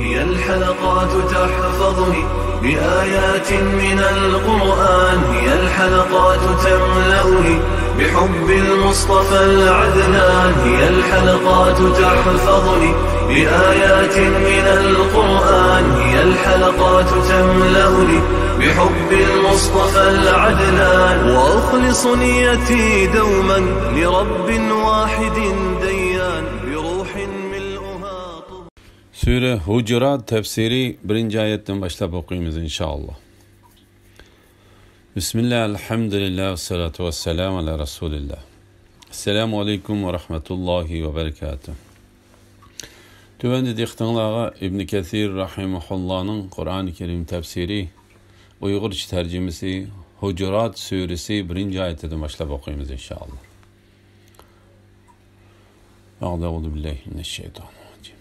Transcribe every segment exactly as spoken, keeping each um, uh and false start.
هي الحلقات تحفظني بآيات من القرآن، هي الحلقات تملأني بحب المصطفى العدنان، هي الحلقات تحفظني بآيات من القرآن، هي الحلقات تملأني بحب المصطفى العدنان، وأخلص نيتي دوما لرب واحد ديان، بروح ملؤها طهور. سۈرە ھۇجۇرات تەپسىرى بىرىنچى ئايەتتىن باشلاپ ئوقۇيمىز، ئىنشائاللا. بىسمىللا، ئەلھەمدۇلىللا، ۋەسسالاتۇ ۋەسسالامۇ ئەلا رەسۇلىللا. ئەسسالامۇ ئەلەيكۇم ۋە رەھمەتۇللاھى ۋە بەرىكاتۇھ. تۆۋەندە دىققىتىڭلارغا ئىبن كەسىر رەھىمەھۇللانىڭ قۇرئانى كەرىم تەپسىرى، ئۇيغۇرچە تەرجىمىسى، ھۇجۇرات سۈرىسى بىرىنچى ئايىتىدىن باشلاپ ئوقۇيمىز، ئىنشائاللا. أعوذ بالله من الشيطان الرجيم.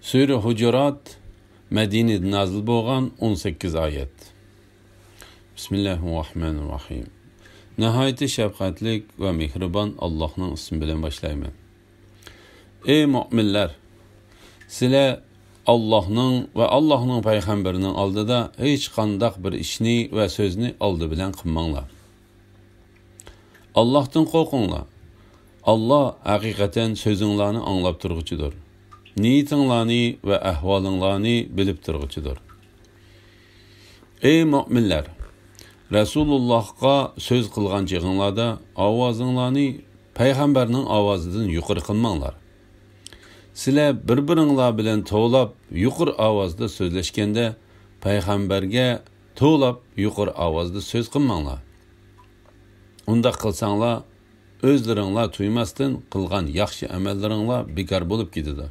سۈرە ھۇجۇرات، مەدىنىدە نازىل بولغان، ئون سەككىز ئايەت. بىسمىللاھىررەھمانىررەھىم. ناھايىتى شەپقەتلىك ۋە مېھرىبان ئاللاھنىڭ ئىسمى بىلەن باشلايمەن. ئەي مۆمىنلەر! سىلەر ئاللاھنىڭ ۋە ئاللاھنىڭ پەيغەمبىرىنىڭ ئالدىدا ھېچقانداق بىر ئىشنى ۋە سۆزنى ئالدى بىلەن قىلماڭلار. ئاللاھتىن قورقۇڭلار. ئاللاھ ھەقىقەتەن سۆزۈڭلارنى ئاڭلاپ تۇرغۇچىدۇر. نىيىتىڭلارنى ۋە ئەھۋالىڭلارنى بىلىپ تۇرغۇچىدۇر. ئەي مۆمىنلەر! رەسۇلۇللاھقا سۆز قىلغان چېغىڭلاردا ئاۋازىڭلارنى پەيغەمبەرنىڭ ئاۋازىدىن يۇقىرى قىلماڭلار. سىلەر بىر-بىرىڭلار بىلەن توۋلاپ يۇقىرى ئاۋازدا سۆزلەشكەندە، پەيغەمبەرگە توۋلاپ يۇقىرى ئاۋازدا سۆز قىلماڭلار. ئۇنداق قىلساڭلار، ئۆزلىرىڭلار تۇيماستىن قىلغان ياخشى ئەمەللىرىڭلار بىكار بولۇپ كېتىدۇ.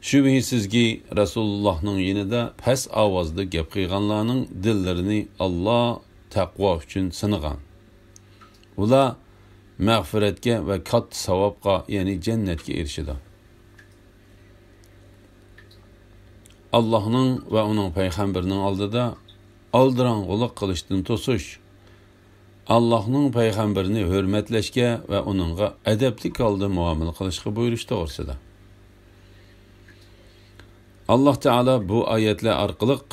شۈبھىسىزكى، رەسۇلۇللاھنىڭ يېنىدا پەس ئاۋازدا گەپ قىلغانلارنىڭ دىللىرىنى ئاللاھ تەقۋا ئۈچۈن سىنىغان. ئۇلار مەغپىرەتكە ۋە كاتتا ساۋابقا، يەنى جەننەتكە ئېرىشىدۇ. ئاللاھنىڭ ۋە ئۇنىڭ پەيغەمبىرىنىڭ ئالدىدا ئالدىراڭغۇلۇق قىلىشتىن توسۇش، ئاللاھنىڭ پەيغەمبىرىنى ھۆرمەتلەشكە ۋە ئۇنىڭغا ئەدەپلىك ھالدا مۇئامىلە قىلىشقا بۇيرۇش توغرىسىدا. ئاللاھ تائالا بۇ ئايەتلەر ئارقىلىق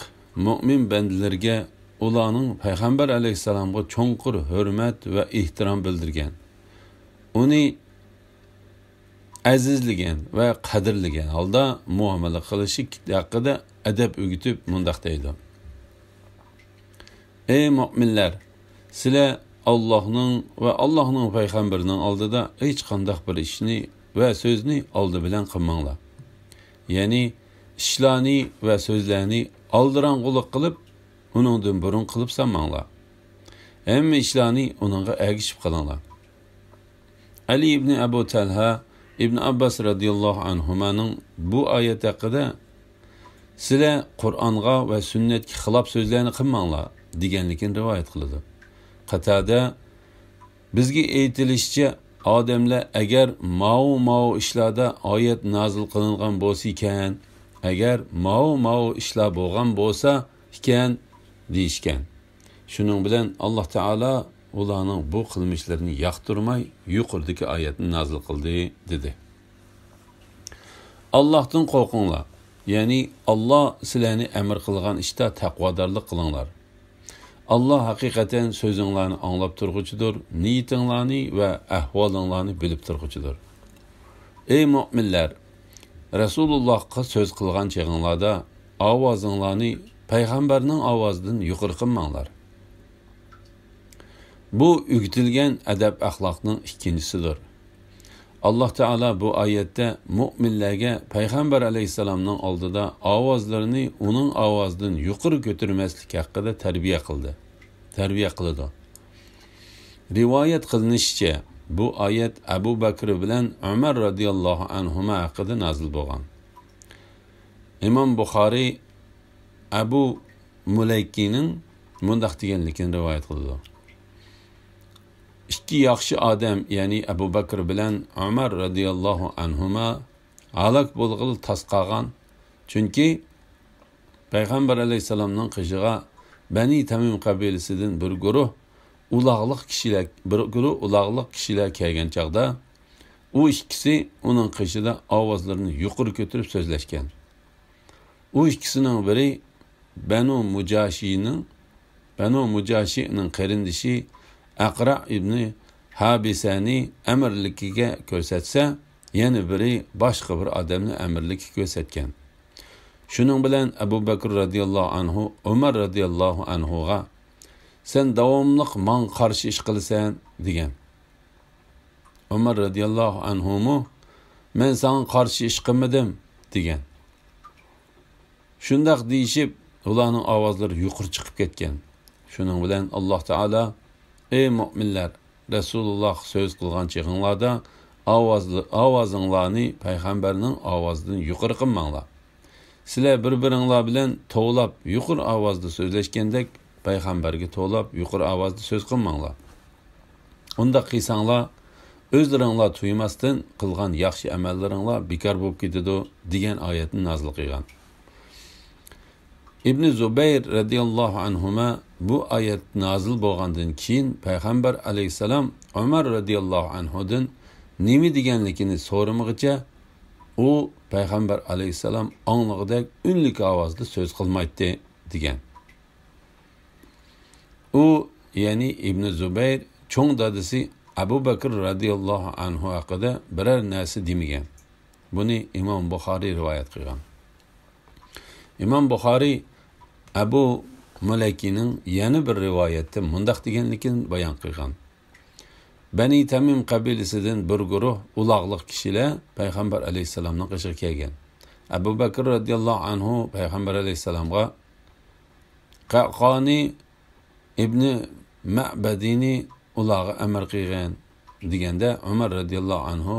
مۆمىن بەندىلىرىگە ئۇلارنىڭ پەيغەمبەر ئەلەيھىسسالامغا چوڭقۇر ھۆرمەت ۋە ئېھتىرام بىلدۈرگەن، ئۇنى ئەزىزلىگەن ۋە قەدىرلىگەن ھالدا مۇئامىلە قىلىشى ھەققىدە ئەدەپ ئۆگىتىپ مۇنداق دەيدۇ: ئەي مۆمىنلەر! سىلەر ئاللاھنىڭ ۋە ئاللاھنىڭ پەيغەمبىرىنىڭ ئالدىدا ھېچقانداق بىر ئىشنى ۋە سۆزنى ئالدى بىلەن قىلماڭلار. يەنى ئىشلارنى ۋە سۆزلەرنى ئالدىراڭغۇلۇق قىلىپ، ئۇنىڭدىن بۇرۇن قىلىپ سالماڭلار. ھەممە ئىشلارنى ئۇنىڭغا ئەگىشىپ قىلىڭلار. ئەلى ئىبنى ئەبۇ تەلھە ئىبن ئابباس رەزىياللاھۇ ئەنھۇمانىڭ بۇ ئايەت ھەققىدە، سىلەر قۇرئانغا ۋە سۈننەتكە خىلاپ سۆزلەرنى قىلماڭلار، دېگەنلىكىنى رىۋايەت قىلىدۇ. قاتادە، بىزگە ئېيتىلىشىچە، ئادەملەر ئەگەر ماۋۇ-ماۋۇ ئىشلاردا ئايەت نازىل قىلىنغان بولسا ئىكەن، ئەگەر ماۋۇ-ماۋۇ ئىشلار بولغان بولسا ئىكەن، دېيىشكەن. شۇنىڭ بىلەن ئاللاھ تائالا ئۇلارنىڭ بۇ قىلمىشلىرىنى ياقتۇرماي يۇقىرىدىكى ئايەتنى نازىل قىلدى، دېدى. ئاللاھتىن قورقۇڭلار، يەنى ئاللاھ سىلەرنى ئەمر قىلغان ئىشتا تەقۋادارلىق قىلىڭلار. ئاللاھ ھەقىقەتەن سۆزۈڭلارنى ئاڭلاپ تۇرغۇچىدۇر، نىيىتىڭلارنى ۋە ئەھۋالىڭلارنى بىلىپ تۇرغۇچىدۇر. ئەي مۆمىنلەر! رەسۇلۇللاھقا سۆز قىلغان چېغىڭلاردا ئاۋازىڭلارنى پەيغەمبەرنىڭ ئاۋازىدىن يۇقىرى قىلماڭلار. بۇ ئۆگىتىلگەن ئەدەپ-ئەخلاقنىڭ ئىككىنچىسىدۇر. ئاللاھ تائالا بۇ ئايەتتە مۆمىنلەرگە پەيغەمبەر ئەلەيھىسسالامنىڭ ئالدىدا ئاۋازلىرىنى ئۇنىڭ ئاۋازىدىن يۇقىرى كۆتۈرمەسلىك ھەققىدە تەربىيە قىلدى، تەربىيە قىلىدۇ. رىۋايەت قىلىنىشىچە، بۇ ئايەت ئەبۇ بەكرى بىلەن ئۆمەر رەزىياللاھۇ ئەنھۇما ھەققىدە نازىل بولغان. ئىمام بۇخارىي ئەبۇ مۇلەيكىنىڭ مۇنداق دېگەنلىكىنى رىۋايەت قىلىدۇ: ئىككى ياخشى ئادەم، يەنى ئەبۇ بەكرى بىلەن ئۆمەر رەزىياللاھۇ ئەنھۇما ھالاك بولغىلى تاس قالغان. چۈنكى پەيغەمبەر ئەلەيھىسسالامنىڭ قېشىغا بەنى تەمىم قەبىلىسىدىن بىر گۇرۇھ ئۇلاغلىق كىشىلەر، بىر گۇرۇھ ئۇلاغلىق كىشىلەر كەلگەن چاغدا، ئۇ ئىككىسى ئۇنىڭ قېشىدا ئاۋازلىرىنى يۇقىرى كۆتۈرۈپ سۆزلەشكەن. ئۇ ئىككىسىنىڭ بىرى بەنۇ مۇجاشىنىڭ، بەنۇ مۇجاشىنىڭ قېرىندىشى ئەقرا ئىبنى ھابىسەنى ئەمىرلىكىگە كۆرسەتسە، يەنە بىرى باشقا بىر ئادەمنى ئەمىرلىككە كۆرسەتكەن. شۇنىڭ بىلەن ئەبۇ بەكر رەزىياللاھۇ ئەنھۇ ئۆمەر رەزىياللاھۇ ئەنھۇغا، «سەن داۋاملىق ماڭا قارشى ئىش قىلىسەن» دېگەن. ئۆمەر رەزىياللاھۇ ئەنھۇمۇ، «مەن ساڭا قارشى ئىش قىلمىدىم» دېگەن. شۇنداق دېيىشىپ، ئۇلارنىڭ ئاۋازلىرى يۇقىرى چىقىپ كەتكەن. شۇنىڭ بىلەن ئاللاھ تائالا، «ئەي مۆمىنلەر، رەسۇلۇللاھ سۆز قىلغان چېغىڭلاردا ئاۋازلى-، ئاۋازىڭلارنى پەيغەمبەرنىڭ ئاۋازىدىن يۇقىرى قىلماڭلار. سىلەر بىر-بىرىڭلار بىلەن توۋلاپ يۇقىرى ئاۋازدا سۆزلەشكەندەك، پەيغەمبەرگە توۋلاپ يۇقىرى ئاۋازدا سۆز قىلماڭلار. ئۇنداق قىلساڭلار، ئۆزلىرىڭلار تۇيماستىن قىلغان ياخشى ئەمەللىرىڭلار بىكار بولۇپ كېتىدۇ» دېگەن ئايەتنى نازىل قىلغان. ئىبنى زۇبەير رەزىياللاھۇ ئەنھۇما بۇ ئايەت نازىل بولغاندىن كېيىن پەيغەمبەر ئەلەيھىسسالام ئۆمەر رەزىياللاھۇ ئەنھۇدىن نېمە دېگەنلىكىنى سورىمىغىچە، ئۇ پەيغەمبەر ئەلەيھىسسالام ئاڭلىغۇدەك ئۈنلۈك ئاۋازدا سۆز قىلمايتتى، دېگەن. ئۇ، يەنى ئىبنى زۇبەير چوڭ دادىسى ئەبۇ بەكر رەزىياللاھۇ ئەنھۇ ھەققىدە بىرەر نەرسە دېمىگەن. بۇنى ئىمام بۇخارىي رىۋايەت قىلغان. ئىمام بۇخارىي ئەبۇ مۇلەيكىنىڭ يەنە بىر رىۋايەتتە مۇنداق دېگەنلىكىنى بايان قىلغان. بەنى تەمىم قەبىلىسىدىن بىر گۇرۇھ ئۇلاغلىق كىشىلەر پەيغەمبەر ئەلەيھىسسالامنىڭ قېشىغا كەلگەن. ئەبۇ بەكر رەزىياللاھۇ ئەنھۇ پەيغەمبەر ئەلەيھىسسالامغا، «قەقانى ئىبنى مەبەدىنى ئۇلارغا ئەمىر قىلغىن» دېگەندە، ئۆمەر رەزىياللاھۇ ئەنھۇ،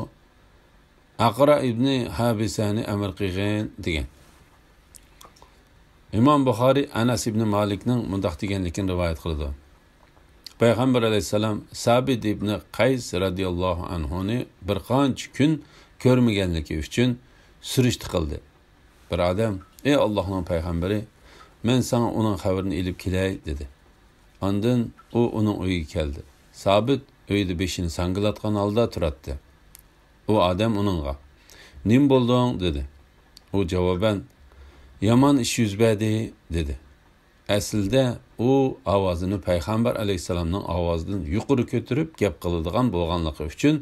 «ئەقرا ئىبنى ھابىسەنى ئەمىر قىلغىن» دېگەن. ئىمام بۇخارىي ئەنەس ئىبنى مالىكنىڭ مۇنداق دېگەنلىكىنى رىۋايەت قىلىدۇ. پەيغەمبەر ئەلەيھىسسالام سابىت ئىبنى قەيس رەزىياللاھۇ ئەنھۇنى بىر قانچە كۈن كۆرمىگەنلىكى ئۈچۈن سۈرۈشتە قىلدى. بىر ئادەم، «ئەي ئاللاھنىڭ پەيغەمبىرى، مەن ساڭا ئۇنىڭ خەۋىرىنى ئېلىپ كېلەي» دېدى. ئاندىن ئۇ ئۇنىڭ ئۆيىگە كەلدى. سابىت ئۆيدە بېشىنى ساڭگىلاتقان ھالدا تۇراتتى. ئۇ ئادەم ئۇنىڭغا، «نېمە بولدۇڭ؟» دېدى. ئۇ جاۋابەن، «يامان ئىش يۈز بەردى» دېدى. ئەسلىدە ئۇ ئاۋازىنى پەيغەمبەر ئەلەيھىسسالامنىڭ ئاۋازىدىن يۇقىرى كۆتۈرۈپ گەپ قىلىدىغان بولغانلىقى ئۈچۈن،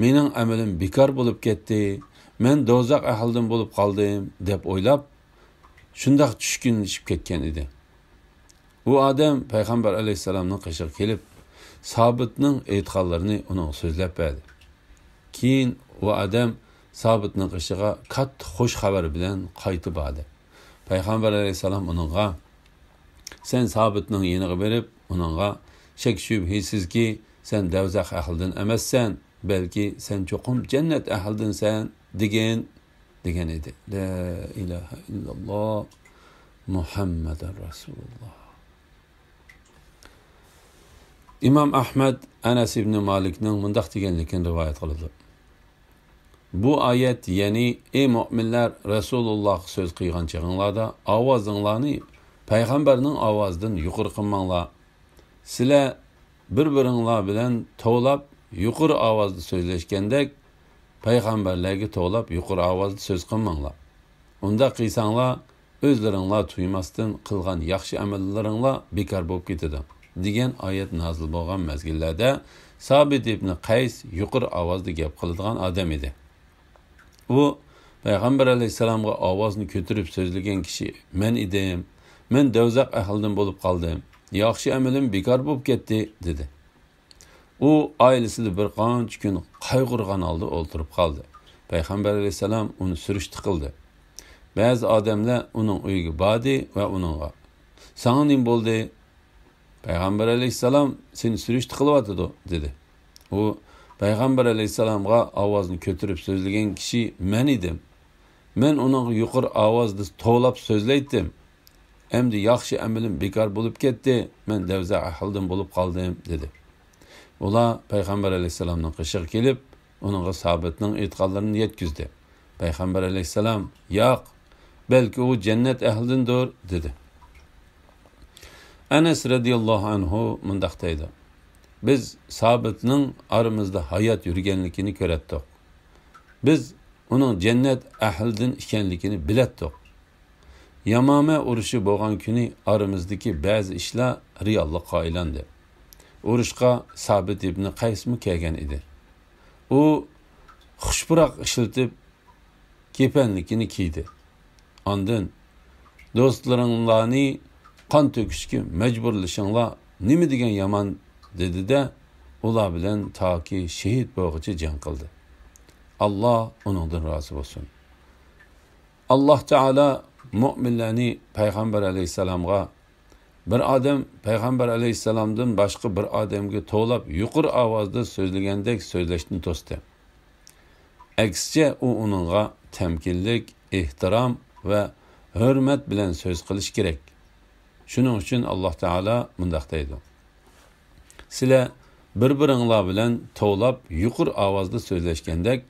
«مېنىڭ ئەمىلىم بىكار بولۇپ كەتتى، مەن دوزاخ ئەھلىدىن بولۇپ قالدىم» دەپ ئويلاپ، شۇنداق چۈشكۈنلىشىپ كەتكەن ئىدى. ئۇ ئادەم پەيغەمبەر ئەلەيھىسسالامنىڭ قېشىغا كېلىپ، سابىتنىڭ ئېيتقانلىرىنى ئۇنىڭغا سۆزلەپ بەردى. كېيىن ئۇ ئادەم سابىتنىڭ قېشىغا كاتتا خۇش خەۋەر بىلەن قايتىپ باردى. پەيغەمبەر ئەلەيھىسسالام ئۇنىڭغا، سەن سابىتنىڭ يېنىغا بېرىپ، ئۇنىڭغا، شەك-شۈبھىسىزكى، سەن دەۋزەخ ئەھلىدىن ئەمەسسەن، بەلكى سەن چوقۇم جەننەت ئەھلىدىنسەن، دېگىن، دېگەن ئىدى. لا ئىلاھە ئىللاللا، مۇھەممەدۇر رەسۇلۇللا. ئىمام ئەھمەد ئەنەس ئىبنى مالىكنىڭ مۇنداق دېگەنلىكىنى رىۋايەت قىلىدۇ. بۇ ئايەت، يەنى، ئەي مۆمىنلەر، رەسۇلۇللاغا سۆز قىلغان چېغىڭلاردا ئاۋازىڭلارنى پەيغەمبەرنىڭ ئاۋازىدىن يۇقىرى قىلماڭلار. سىلەر بىر-بىرىڭلار بىلەن توۋلاپ يۇقىرى ئاۋازدا سۆزلەشكەندەك، پەيغەمبەرلەرگە توۋلاپ يۇقىرى ئاۋازدا سۆز قىلماڭلار. ئۇنداق قىلساڭلار، ئۆزلىرىڭلار تۇيماستىن قىلغان ياخشى ئەمەللىرىڭلار بىكار بولۇپ كېتىدۇ، دېگەن ئايەت نازىل بولغان مەزگىللەردە سابىت ئىبنى قەيس يۇقىرى ئاۋازدا گەپ قىلىدىغان ئادەم ئىدى. ئۇ، پەيغەمبەر ئەلەيھىسسالامغا ئاۋازنى كۆتۈرۈپ سۆزلىگەن كىشى مەن ئىدىم. مەن دوزاخ ئەھلىدىن بولۇپ قالدىم. ياخشى ئەمىلىم بىكار بولۇپ كەتتى، دېدى. ئۇ ئائىلىسىدە بىر قانچە كۈن قايغۇرغان ھالدا ئولتۇرۇپ قالدى. پەيغەمبەر ئەلەيھىسسالام ئۇنى سۈرۈشتە قىلدى. بەزى ئادەملەر ئۇنىڭ ئۆيىگە باردى ۋە ئۇنىڭغا، ساڭا نېمە بولدى؟ پەيغەمبەر ئەلەيھىسسالام سېنى سۈرۈشتە قىلىۋاتىدۇ، دېدى. ئۇ، پەيغەمبەر ئەلەيھىسسالامغا ئاۋازنى كۆتۈرۈپ سۆزلىگەن كىشى مەن ئىدىم. مەن ئۇنىڭغا يۇقىرى ئاۋازدا توۋلاپ سۆزلەيتتىم. ئەمدى ياخشى ئەمىلىم بىكار بولۇپ كەتتى، مەن دەۋزەخ ئەھلىدىن بولۇپ قالدىم، دېدى. ئۇلار پەيغەمبەر ئەلەيھىسسالامنىڭ قېشىغا كېلىپ، ئۇنىڭغا سابىتنىڭ ئېيتقانلىرىنى يەتكۈزدى. پەيغەمبەر ئەلەيھىسسالام، ياق، بەلكى ئۇ جەننەت ئەھلىدىندۇر، دېدى. ئەنەس رەزىياللاھۇ ئەنھۇ مۇنداق دەيدۇ، بىز سابىتنىڭ ئارىمىزدا ھايات يۈرگەنلىكىنى كۆرەتتۇق. بىز ئۇنىڭ جەننەت ئەھلىدىن ئىكەنلىكىنى بىلەتتۇق. يامامە ئۇرۇشى بولغان كۈنى ئارىمىزدىكى بەزى ئىشلار رېئاللىققا ئايلاندى. ئۇرۇشقا سابىت ئىبنى قەيسمۇ كەلگەن ئىدى. ئۇ خۇش پۇراق ئىشلىتىپ، كېپەنلىكىنى كىيدى. ئاندىن، «دوستلىرىڭلارنى قان تۆكۈشكە مەجبۇرلىشىڭلار نېمە دېگەن يامان!» دېدى-دە، ئۇلار بىلەن تاكى شېھىت بولغۇچە جەڭ قىلدى. ئاللا ئۇنىڭدىن رازى بولسۇن. ئاللا تائالا مۆمىنلەرنى پەيغەمبەر ئەلەيھىسسالامغا، بىر ئادەم پەيغەمبەر ئەلەيھىسسالامدىن باشقا بىر ئادەمگە توۋلاپ يۇقىرى ئاۋازدا سۆزلىگەندەك سۆزلەشتىن توستى. ئەكسىچە، ئۇ ئۇنىڭغا تەمكىنلىك، ئېھتىرام ۋە ھۆرمەت بىلەن سۆز قىلىش كېرەك. شۇنىڭ ئۈچۈن ئاللا تائالا مۇنداق دەيدۇ: «سىلەر بىر-بىرىڭلار بىلەن توۋلاپ يۇقىرى ئاۋازدا سۆزلەشكەندەك،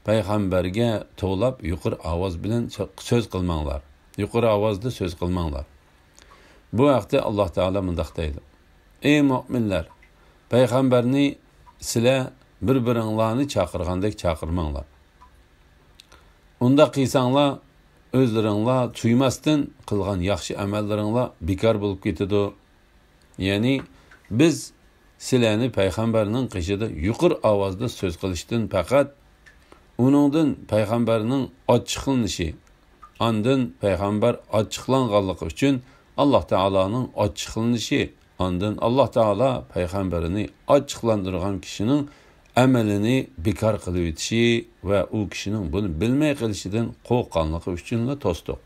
پەيغەمبەرگە توۋلاپ يۇقىرى ئاۋاز بىلەن سۆ-، سۆز قىلماڭلار. يۇقىرى ئاۋازدا سۆز قىلماڭلار.» بۇ ھەقتە ئاللا تائالا مۇنداق دەيدۇ: «ئەي مۆمىنلەر، پەيغەمبەرنى سىلەر بىر-بىرىڭلارنى چاقىرغاندەك چاقىرماڭلار. ئۇنداق قىلساڭلار، ئۆزلىرىڭلار تۇيماستىن قىلغان ياخشى ئەمەللىرىڭلار بىكار بولۇپ كېتىدۇ.» يەنى، بىز سىلەرنى پەيغەمبەرنىڭ قېشىدا يۇقىرى ئاۋازدا سۆز قىلىشتىن پەقەت ئۇنىڭدىن پەيغەمبەرنىڭ ئاچچىقلىنىشى، ئاندىن پەيغەمبەر ئاچچىقلانغانلىقى ئۈچۈن ئاللا تائالانىڭ ئاچچىقلىنىشى، ئاندىن ئاللا تائالا پەيغەمبىرىنى ئاچچىقلاندۇرغان كىشىنىڭ ئەمىلىنى بىكار قىلىۋېتىشى ۋە ئۇ كىشىنىڭ بۇنى بىلمەي قېلىشىدىن قورققانلىقى ئۈچۈنلا توستۇق.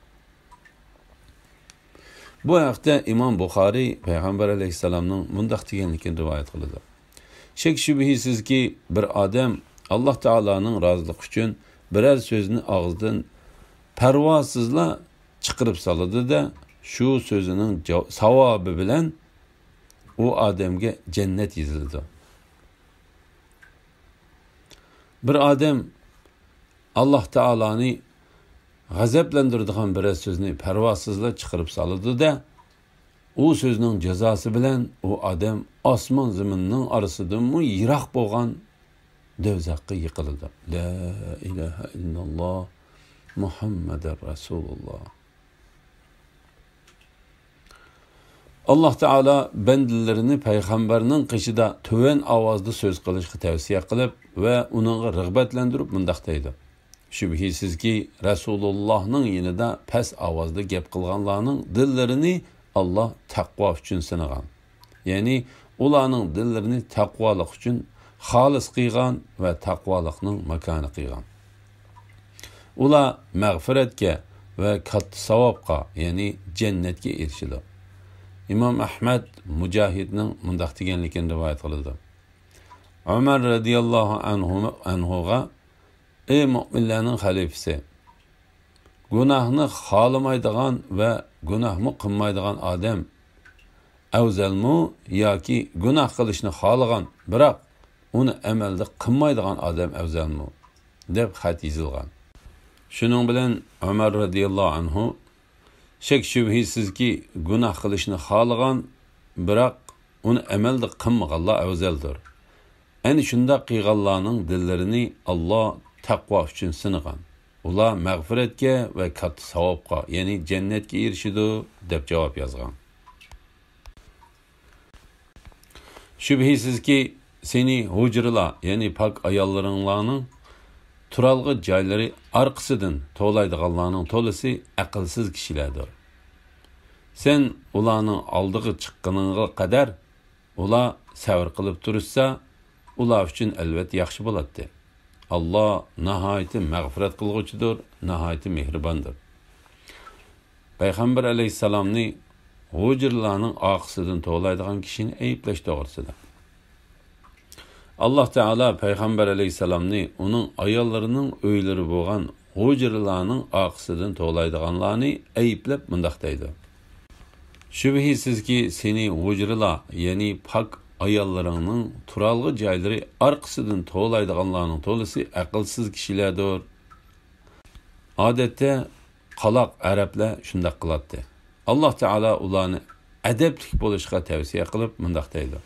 بۇ ھەقتە ئىمام بۇخارىي پەيغەمبەر ئەلەيھىسسالامنىڭ مۇنداق دېگەنلىكىنى رىۋايەت قىلىدۇ: «شەك-شۈبھىسىزكى، بىر ئادەم ئاللا تائالانىڭ رازىلىقى ئۈچۈن بىرەر سۆزنى ئاغزىدىن پەرۋاسىزلا چىقىرىپ سالىدۇ-دە، شۇ سۆزىنىڭ جاۋ-، ساۋابى بىلەن ئۇ ئادەمگە جەننەت يېزىلىدۇ.» بىر ئادەم ئاللا تائالانى غەزەپلەندۈرىدىغان بىرەر سۆزنى پەرۋاسىزلا چىقىرىپ سالىدۇ-دە، ئۇ سۆزنىڭ جازاسى بىلەن ئۇ ئادەم ئاسمان زېمىننىڭ ئارىسىدىنمۇ يىراق بولغان دوزاخقا يىقىلىدۇ. لا ئىلاھە ئىللاللا، مۇھەممەدۇر رەسۇلۇللا. ئاللا تائالا بەندىلىرىنى پەيغەمبەرنىڭ قېشىدا تۆۋەن ئاۋازدا سۆز قىلىشقا تەۋسىيە قىلىپ ۋە ئۇنىڭغا رىغبەتلەندۈرۈپ مۇنداق دەيدۇ: «شۈبھىسىزكى، رەسۇلۇللاھنىڭ يېنىدا پەس ئاۋازدا گەپ قىلغانلارنىڭ دىللىرىنى ئاللا تەقۋا ئۈچۈن سىنىغان.» يەنى ئۇلارنىڭ دىللىرىنى تەقۋالىق ئۈچۈن خالىس قىلغان ۋە تەقۋالىقنىڭ ماكانى قىلغان. ئۇلار مەغپىرەتكە ۋە كاتتا ساۋابقا، يەنى جەننەتكە ئېرىشىدۇ. ئىمام ئەھمەد مۇجاھىدنىڭ مۇنداق دېگەنلىكىنى رىۋايەت قىلىدۇ: ئۆمەر رەزىياللاھۇ ئەنھۇ-، ئەنھۇغا، ئەي مۆمىنلەرنىڭ خەلىپىسى، گۇناھنى خالىمايدىغان ۋە گۇناھمۇ قىلمايدىغان ئادەم ئەۋزەلمۇ ياكى گۇناھ قىلىشنى خالىغان، بىراق ئۇنى ئەمەلدە قىلمايدىغان ئادەم ئەۋزەلمۇ؟ دەپ خەت يېزىلغان. شۇنىڭ بىلەن ئۆمەر رەزىياللاھۇ ئەنھۇ، شەك-شۈبھىسىزكى، گۇناھ قىلىشنى خالىغان، بىراق ئۇنى ئەمەلدە قىلمىغانلار ئەۋزەلدۇر. ئەنە شۇنداق قىلغانلارنىڭ دىللىرىنى ئاللا تەقۋا ئۈچۈن سىنىغان. ئۇلار مەغپىرەتكە ۋە كاتتا ساۋابقا، يەنى جەننەتكە ئېرىشىدۇ، دەپ جاۋاب يازغان. شۈبھىسىزكى، سېنى ھۇجرىلار، يەنى پاك ئاياللىرىڭلارنىڭ تۇرالغۇ جايلىرى ئارقىسىدىن توۋلايدىغانلارنىڭ تولىسى ئەقىلسىز كىشىلەردۇر. سەن ئۇلارنىڭ ئالدىغا چىققىنىڭغا قەدەر ئۇلار سەۋر قىلىپ تۇرۇشسا، ئۇلار ئۈچۈن ئەلۋەتتە ياخشى بولاتتى. ئاللا ناھايىتى مەغپىرەت قىلغۇچىدۇر، ناھايىتى مېھرىباندۇر. پەيغەمبەر ئەلەيھىسسالامنى ھۇجرىلارنىڭ ئارقىسىدىن توۋلايدىغان كىشىنى ئەيىبلەش توغرىسىدا. ئاللا تائالا پەيغەمبەر ئەلەيھىسسالامنى ئۇنىڭ ئاياللىرىنىڭ ئۆيلىرى بولغان ھۇجرىلارنىڭ ئارقىسىدىن توۋلايدىغانلارنى ئەيىبلەپ مۇنداق دەيدۇ: شۈبھىسىزكى، سېنى ھۇجرىلار، يەنى پاك ئاياللىرىڭنىڭ تۇرالغۇ جايلىرى ئارقىسىدىن توۋلايدىغانلارنىڭ تولىسى ئەقىلسىز كىشىلەردۇر. ئادەتتە قالاق ئەرەبلەر شۇنداق قىلاتتى. ئاللا تائالا ئۇلارنى ئەدەپلىك بولۇشقا تەۋسىيە قىلىپ مۇنداق دەيدۇ: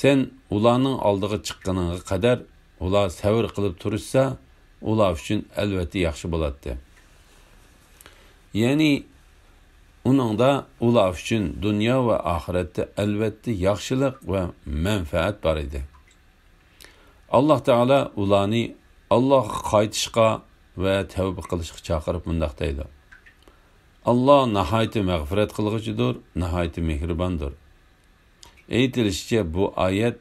سەن ئۇلارنىڭ ئالدىغا چىققىنىڭغا قەدەر ئۇلار سەۋر قىلىپ تۇرۇشسا، ئۇلار ئۈچۈن ئەلۋەتتە ياخشى بولاتتى. يەنى ئۇنىڭدا ئۇلار ئۈچۈن دۇنيا ۋە ئاخىرەتتە ئەلۋەتتە ياخشىلىق ۋە مەنپەئەت بار ئىدى. ئاللاھ تائالا ئۇلارنى ئاللاھقا قايتىشقا ۋە تەۋبە قىلىشقا چاقىرىپ مۇنداق دەيدۇ: «ئاللاھ ناھايىتى مەغپىرەت قىلغۇچىدۇر، ناھايىتى مېھرىباندۇر.» ئېيتىلىشىچە، بۇ ئايەت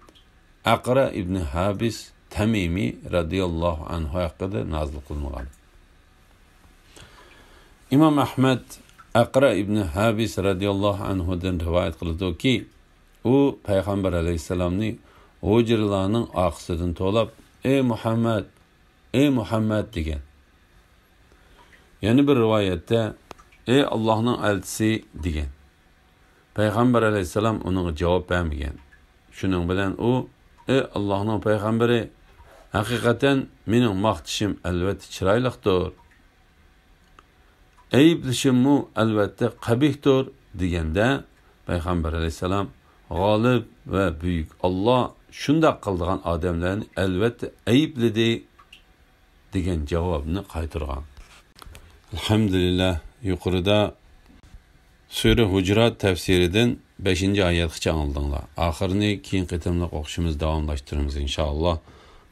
ئەقرا ئىبنى ھابىس تەمىمى رەزىياللاھۇ ئەنھۇ ھەققىدە نازىل قىلىنغان. ئىمام ئەھمەد ئەقرا ئىبنى ھابىس رەزىياللاھۇ ئەنھۇدىن رىۋايەت قىلىدۇكى، ئۇ پەيغەمبەر ئەلەيھىسسالامنى ھۇجرىلارنىڭ ئارقىسىدىن توۋلاپ، «ئەي مۇھەممەد، ئەي مۇھەممەد» دېگەن. يەنە بىر رىۋايەتتە، «ئەي ئاللاھنىڭ ئەلچىسى» دېگەن. پەيغەمبەر ئەلەيھىسسالام ئۇنىڭغا جاۋاب بەرمىگەن. شۇنىڭ بىلەن ئۇ، «ئەي ئاللاھنىڭ پەيغەمبىرى، ھەقىقەتەن مېنىڭ ماختىشىم ئەلۋەتتە چىرايلىقتۇر. ئەيىبلىشىممۇ ئەلۋەتتە قەبىھتۇر» دېگەندە، پەيغەمبەر ئەلەيھىسسالام، «غالىب ۋە بۈيۈك ئاللاھ شۇنداق قىلىدىغان ئادەملەرنى ئەلۋەتتە ئەيىبلىدى» دېگەن جاۋابنى قايتۇرغان. ئەلھەمدۇلىللاھ، يۇقىرىدا سۈرە ھۇجرات تەپسىرىدىن بەشىنچى ئايەتكىچە ئاڭلىدىڭلار. ئاخىرىنى كېيىنكى قېتىملىق ئوقۇشىمىز داۋاملاشتۇرىمىز، ئىنشائاللاھ.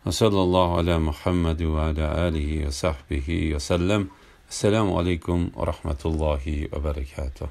ۋە سەللەللاھۇ ئەلا مۇھەممەد ۋە ئەلا ئالىھى ۋە سەھبىھى ۋە سەللەم. ئەسسالامۇ ئەلەيكۇم ۋە رەھمەتۇللاھى ۋە بەرەكاتۇھ.